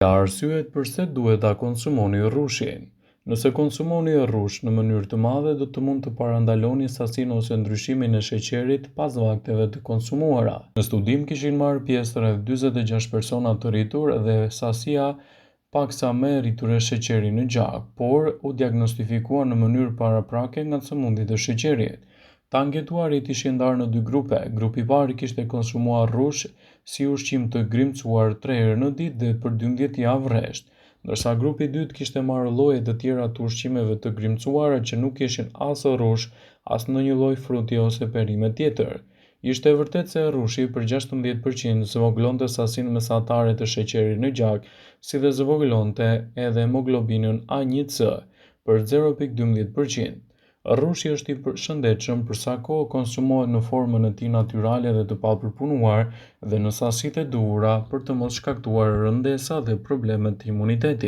Ja arsyet përse duhet ta konsumoni rrushin. Nëse konsumoni rrush në mënyrë të madhe do të mund të parandaloni sasinë ose ndryshimin e sheqerit pas vakteve të konsumuara. Në studim kishin marrë pjesë rreth 46 persona të rritur dhe sasia paksa më e rritur e sheqerit në gjak, por u diagnostifikuan në mënyrë paraprake nga sëmundjet e sheqerit. Të anketuarit ishin ndarë në dy grupe. Grupi i parë kishte konsumuar rrush si ushqim të grimcuar 3 herë në ditë dhe për 12 javë rresht, ndërsa grupi i dytë kishte marrë lloje të tjera të ushqimeve të grimcuara që nuk ishin as rrush, as ndonjë lloj fruti ose perime tjetër. Ishte e vërtetë se rrushi për 16% zvogëlonte sasinë mesatare të sheqerit në gjak, si dhe zvogëlonte edhe hemoglobinën A1C për 0.12%. Rrushi është i shëndetshëm për sa kohë konsumohet në formën e tij natyrale dhe të papërpunuar dhe në sasitë e duhura për të mos shkaktuar rëndesa dhe probleme të imunitetit.